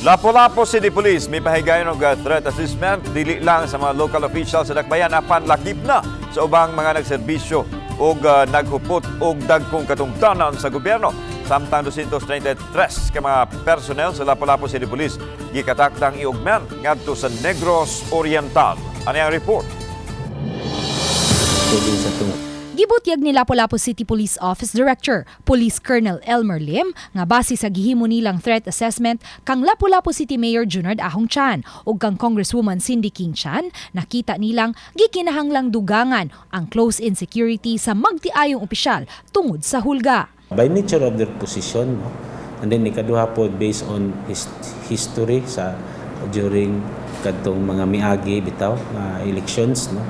Lapu-Lapu City Police may pahigayon og threat assessment dili lang sa mga local officials sa dakbayan apan lakip na sa ubang mga nagserbisyo og naghupot og dagkong katungdanan sa gobyerno. Samtang 233 ka mga personnel sa Lapu-Lapu City Police gikatakdang i-augment ngadto sa Negros Oriental. Ani ang report? Pwede sa itong Gibutyag ni Lapu-Lapu City Police Office Director, Police Colonel Elmer Lim, nga base sa gihimo nilang threat assessment kang Lapu-Lapu City Mayor Junard Ahong Chan ug kang Congresswoman Cindy King Chan, nakita nilang gikinahanglang dugangan ang close-in security sa magtiayong opisyal tungod sa hulga. By nature of their position, no? And then ikaduha po, based on his history sa during kadtong mga miagi bitaw nga elections, no,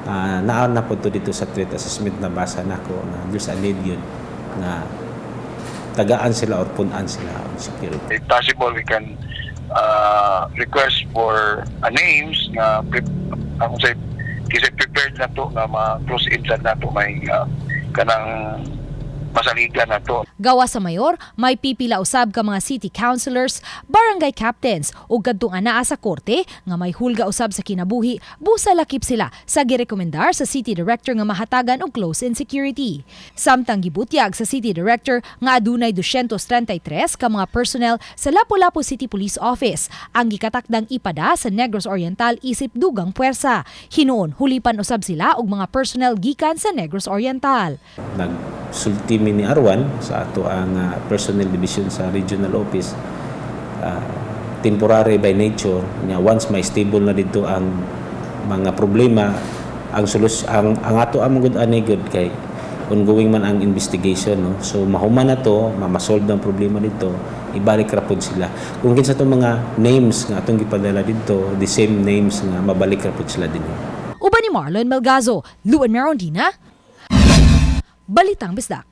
naa na po to dito sa threat assessment. Nabasa nako na there's a need yun na tagaan sila or punan sila on security. If possible, we can request for names nga akong say kasi prepared na to nga ma-close in sad nato, may kanang masaligan na to. Gawa sa mayor, may pipila usab ka mga city councilors, barangay captains ug kadtong anaa sa korte nga may hulga usab sa kinabuhi, busa lakip sila sa girekomendar sa city director nga mahatagan og close-in security. Samtang gibutyag sa city director nga adunay 233 ka mga personnel sa Lapu-Lapu City Police Office ang gikatakdang ipada sa Negros Oriental isip dugang puwersa. Hinuon hulipan usab sila og mga personnel gikan sa Negros Oriental. Nagsulti mi ni Arwan sa ato ang personnel division sa regional office, temporary by nature nya. Once may stable na dito ang mga problema, ang solus ang ato ang gud ani gud kay ongoing man ang investigation, no? So mahuman na to, ma-solve ang problema dito, ibalik ra pod sila. Kung kinsa tong mga names nga atong gipadala dito, the same names nga mabalik ra pod sila dinhi. Uban ni Marlon Melgazo, Luan Merondina, Balitang Bisdak.